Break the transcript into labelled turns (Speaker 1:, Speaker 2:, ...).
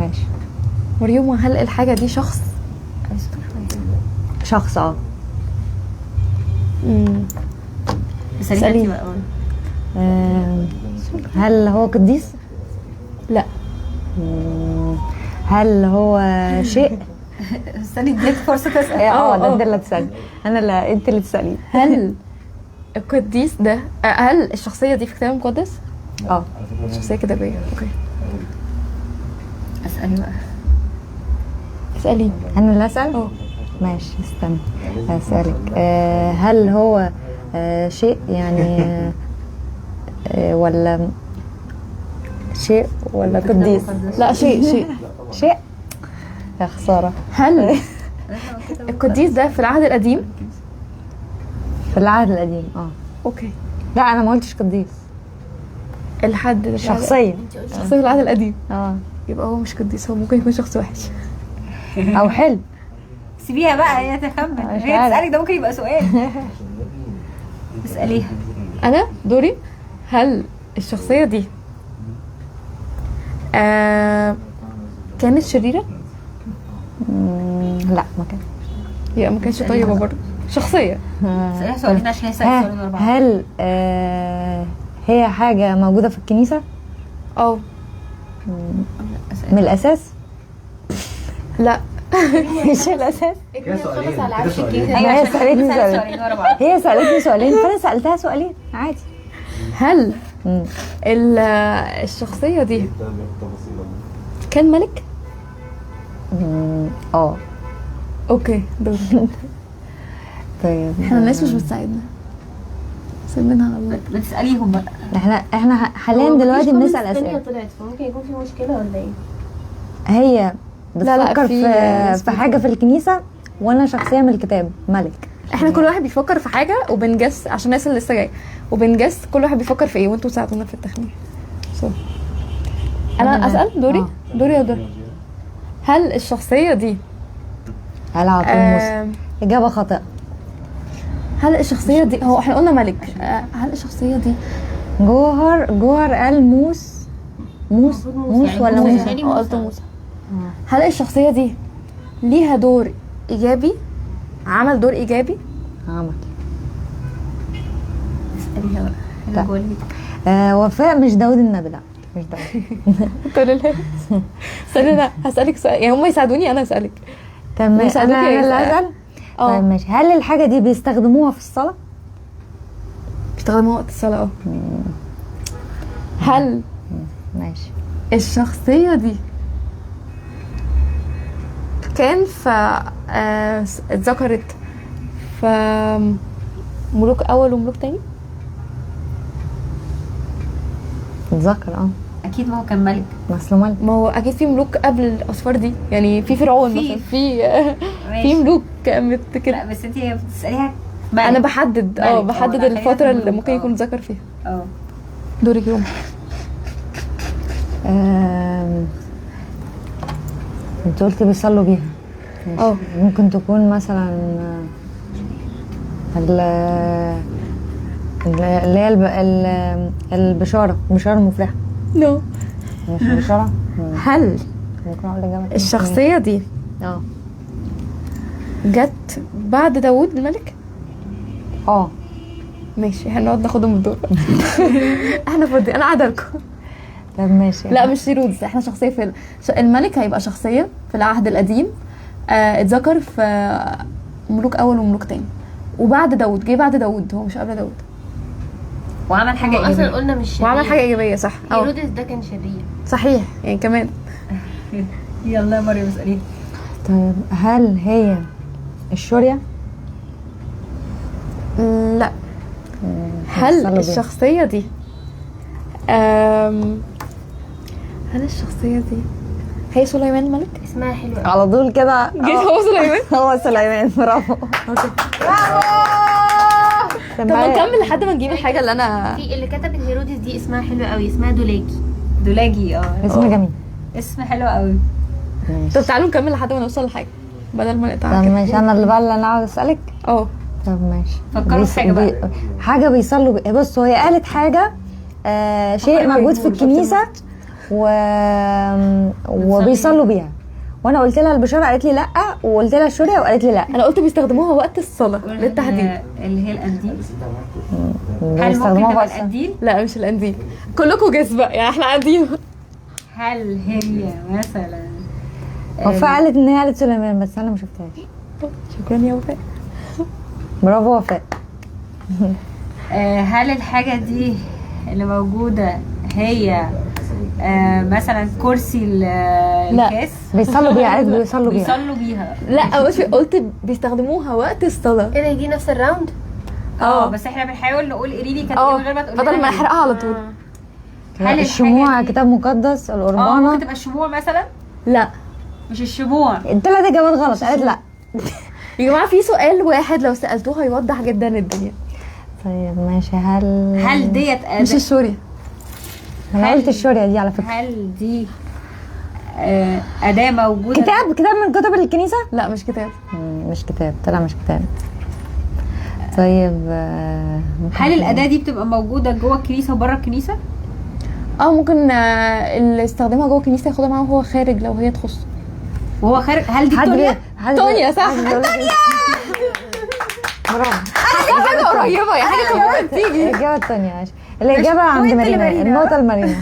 Speaker 1: ماشي.
Speaker 2: مريومه، هل الحاجة دي شخص؟
Speaker 1: شخص اه.
Speaker 2: امم
Speaker 3: اساليني بقى.
Speaker 1: هل هو قديس؟
Speaker 2: لا.
Speaker 1: هل هو شيء؟
Speaker 3: استني اديك فرصة تسال.
Speaker 1: اه ده انت اللي تسالي، انا اللي انت اللي تسالي.
Speaker 2: هل القديس ده، هل الشخصية دي في كتاب مقدس؟
Speaker 1: اه.
Speaker 2: شخصية كتابيه. okay
Speaker 3: اسالي بقى.
Speaker 2: اسالي.
Speaker 1: انا اللي اسال؟ ماشي استنى اسالك. هل هو شيء يعني ولا شيء ولا قديس؟
Speaker 2: لا شيء. شيء
Speaker 1: شيء. يا خسارة.
Speaker 2: هل القديس ده في العهد القديم؟
Speaker 1: في العهد القديم اه.
Speaker 2: okay.
Speaker 1: لا انا ما قلتش قديس.
Speaker 2: الحد ده
Speaker 1: شخصية.
Speaker 2: شخصية في العهد القديم
Speaker 1: اه.
Speaker 2: يبقى هو مش قديس، هو ممكن يكون شخص وحش
Speaker 1: او حلو.
Speaker 3: سيبيها بقى هي تخمن، هي تسألك، ده ممكن يبقى سؤال. اسأليها.
Speaker 2: انا دوري. هل الشخصية دي كانت شريرة؟
Speaker 1: لا ما كانت.
Speaker 2: يا ما كانتش طيبة برضه. شخصية.
Speaker 3: اسأليها سؤالين عشان هي سألت سؤالين ورا بعض.
Speaker 1: هل هي حاجة موجودة في الكنيسة؟
Speaker 2: اه.
Speaker 1: من الأساس؟
Speaker 2: لا.
Speaker 1: مش الأساس.
Speaker 4: كده سؤالين، كده سؤالين.
Speaker 1: هي سألتني سؤالين، هي سألتني سؤالين فأنا سألتها سؤالين عادي.
Speaker 2: هل الشخصية دي كان ملك؟
Speaker 1: اه.
Speaker 2: okay دوري.
Speaker 1: طيب
Speaker 2: احنا الناس مش بتساعدنا، سيبينها على الله.
Speaker 3: بتسأليهم بقى.
Speaker 1: احنا حاليا دلوقتي بنسأل اسئلة.
Speaker 5: طلعت فممكن يكون في مشكلة ولا ايه؟
Speaker 1: هي بتفكر في حاجة في الكنيسة، وانا شخصية من الكتاب ملك.
Speaker 2: احنا كل واحد بيفكر في حاجة وبن guess عشان الناس اللي لسه جاية، وبن guess كل واحد بيفكر في ايه وانتوا تساعدونا في التخمين. انا اسال دوري. دوري يا دوري. هل الشخصية دي
Speaker 1: هل على طول موسى؟ اجابه خاطئه.
Speaker 2: هل الشخصية دي، هو احنا قلنا ملك، هل الشخصية دي
Speaker 1: جوهر قال موس موس موس ولا موسى؟
Speaker 2: قصده موسى. هل الشخصية دي ليها دور ايجابي؟ عمل دور ايجابي؟
Speaker 1: عمل.
Speaker 3: اساليها بقى.
Speaker 1: وفاء مش داود النبي. لا مش داود.
Speaker 2: تقولي لها استني انا هسالك سؤال، يعني هم يساعدوني انا اسالك.
Speaker 1: تمام انا اللي اسال. طيب ماشي. هل الحاجة دي بيستخدموها في الصلاة؟
Speaker 2: بيستخدموها وقت الصلاة اه. هل
Speaker 1: ماشي
Speaker 2: الشخصية دي كان في اتذكرت في ملوك اول وملوك تاني؟
Speaker 1: اتذكر اه
Speaker 3: اكيد، ما هو كان ملك.
Speaker 1: ما ملك،
Speaker 2: ما هو اكيد في ملوك قبل الاصفار دي، يعني في فرعون مثلا، في ملوك كانت كده.
Speaker 3: لا بس انت بتساليها.
Speaker 2: انا بحدد بحدد الفترة اللي ممكن يكون ذكر فيها.
Speaker 3: اه
Speaker 2: دورك يوم.
Speaker 1: انت قلتي بيصلوا بيها.
Speaker 2: اه
Speaker 1: ممكن تكون مثلا اللي هي البشارة، البشارة المفرحه.
Speaker 2: no
Speaker 1: مش البشارة.
Speaker 2: هل الشخصية دي جت بعد داوود الملك؟
Speaker 1: اه
Speaker 2: ماشي، هنقعد ناخدهم بالدور. احنا فاضيين، انا قاعدة لكم.
Speaker 1: طب ماشي.
Speaker 2: لا مش هيرودس، احنا شخصية في الملك هيبقى شخصية في العهد القديم، اتذكر في ملوك اول وملوك تاني، وبعد داوود، جه بعد داوود، هو مش قبل داوود.
Speaker 3: وعمل حاجة ايجابية
Speaker 5: اصلا، قلنا مش شرير.
Speaker 2: وعمل حاجة ايجابية صح.
Speaker 5: هيرودس ده كان شرير
Speaker 2: صحيح يعني كمان.
Speaker 3: يلا يا مريم اساليني.
Speaker 1: طيب هل هي الشورية؟
Speaker 2: لا. هل الشخصية دي هل الشخصية دي هي سليمان الملك؟
Speaker 5: اسمها حلو
Speaker 1: على طول كده
Speaker 2: جيت. هو سليمان.
Speaker 1: هو سليمان. برافو.
Speaker 2: okay برافو. طب نكمل لحد ما نجيب الحاجة اللي انا
Speaker 5: في اللي كتبت هيرودس دي اسمها حلو قوي، اسمها دولاجي.
Speaker 3: دولاجي اه
Speaker 1: اسم جميل،
Speaker 3: اسم حلو قوي.
Speaker 2: طب تعالوا نكمل لحد ما نوصل لحاجة بدل ما نقطع
Speaker 1: طب
Speaker 2: كده.
Speaker 1: ماشي، انا اللي بقى اللي انا عاوز اسالك.
Speaker 2: اه
Speaker 1: طب ماشي،
Speaker 3: فكروا في حاجة بقى.
Speaker 1: حاجة بيصلوا بصوا هي قالت حاجة شيء موجود في الكنيسة وبيصلوا بيها، وانا قلت لها البشارة قالت لي لا، وقلت لها الشوريه وقالت لي لا.
Speaker 2: انا قلت بيستخدموها وقت الصلاة للتحديد.
Speaker 3: اللي هي القنديل. هل ممكن
Speaker 1: بيستخدموها
Speaker 3: تبقى
Speaker 1: وقت الصلاة.
Speaker 3: القنديل؟
Speaker 2: لا مش القنديل، كلكم جس بقى يعني، احنا قاعدين.
Speaker 3: هل هي مثلا
Speaker 1: وفاء قالت ان هي آلة سليمان، بس انا ما شفتهاش.
Speaker 2: شكرا يا وفاء.
Speaker 1: برافو وفاء.
Speaker 3: هل الحاجة دي اللي موجودة هي مثلا كرسي الكاس؟
Speaker 1: بيصلوا بيها، قالت بيصلوا بيها.
Speaker 3: بيصلوا بيها.
Speaker 2: لا مش قلت بيستخدموها وقت الصلاة.
Speaker 5: ايه ده، دي نفس ال round؟
Speaker 3: بس احنا بنحاول نقول قريلي كانت ايه من غير ما تقول
Speaker 2: بدل ما نحرقها على طول.
Speaker 3: هل
Speaker 1: الشموع، كتاب مقدس، القربانة.
Speaker 3: ممكن تبقى الشموع مثلا؟
Speaker 2: لا
Speaker 3: مش الشموع.
Speaker 1: الثلاث اجابات غلط، قالت لا.
Speaker 2: يا جماعة في سؤال واحد لو سالتوه هيوضح جدا الدنيا.
Speaker 1: طيب ماشي.
Speaker 3: هل ديت
Speaker 2: مش الشوريه.
Speaker 1: انا قلت الشوريه دي على فكرة.
Speaker 3: هل دي اداه موجودة؟
Speaker 1: كتاب من كتب الكنيسة؟
Speaker 2: لا مش كتاب.
Speaker 1: مش كتاب، طلع مش كتاب. طيب
Speaker 3: هل الاداة دي بتبقى موجودة جوه الكنيسة وبره الكنيسة؟
Speaker 2: ممكن اللي استخدمها جوه الكنيسة ياخدها معاه وهو خارج لو هي تخصه.
Speaker 3: وهو خارج. هل دي التونيا؟
Speaker 2: تونيا صح.
Speaker 1: تونيا. برافو.
Speaker 2: حاجة قريبه يعني، حاجة ممكن تيجي.
Speaker 1: الاجابة التونيا. ماشي، الاجابة عند مارينا، النقطة لمارينا.